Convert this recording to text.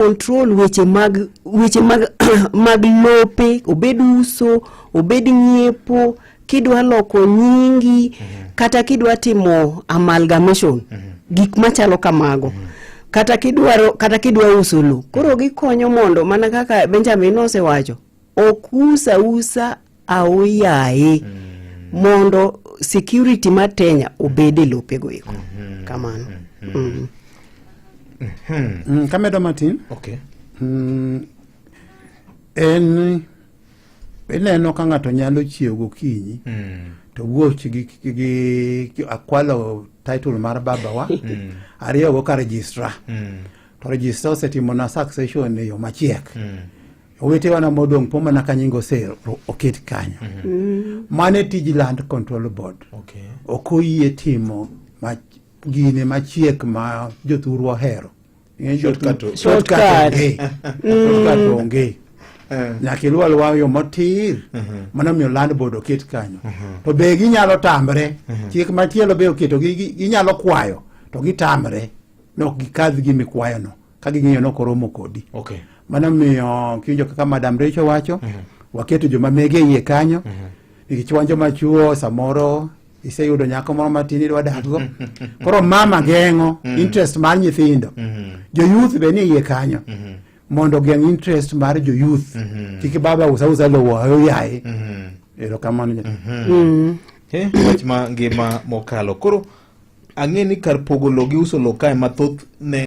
Control weche mag lope, obed uso, obed ng'iepo, kidwa loko nyingi, kata kidwa timo amalgamation, gik machalo kamago, kata kidwaro, kata kidwa uso lo. Koro gikonyo mondo mana kaka Benjamin nosewacho, ok usa usa aoyaye, mondo security mar tenure obed e lopego eko kamano. Kamedo matin. En ineno ka ng'ato nyalo chiew gokinyi to wuoch gi akwalo title mar babawa ariyogo ka registrar, to registrar osetimona succession e yo machiek. Owetewa na modong' po mana ka nying ose oket kanyo. Mano e tij Land Control Board. Ok oyie timo gine machiek ma jothuru ohero. Ing'e Shortcut. Shortcut Shortcut. onge. Shortcut onge. Nyaka iluw aluwa yo motir. Mano miyo Land Board oket kanyo. To be ginyalo tamre. Chik machielo be oketo ginyalo kwayo to gitamre. Nok gikadh gimikwayono ka ging'iyo nok oromo kodi. Mano miyo kiwinjo kaka Madam Rachel wacho, waketo joma mege iye kanyo. Nikech wan joma chuo, samoro iseyudo nyako moro matin idwa dakgo. Koro mama geng'o interest mar nyithindo. Jo youth be ni iye kanyo mondo ogeng' interest mar jo youth. Kik baba usa usa lowo ayoyaye. Erokamano jatelo. Wach ma ngima mokalo koro ang'e ni kar pogo lowo gi uso lowo kae mathoth ne.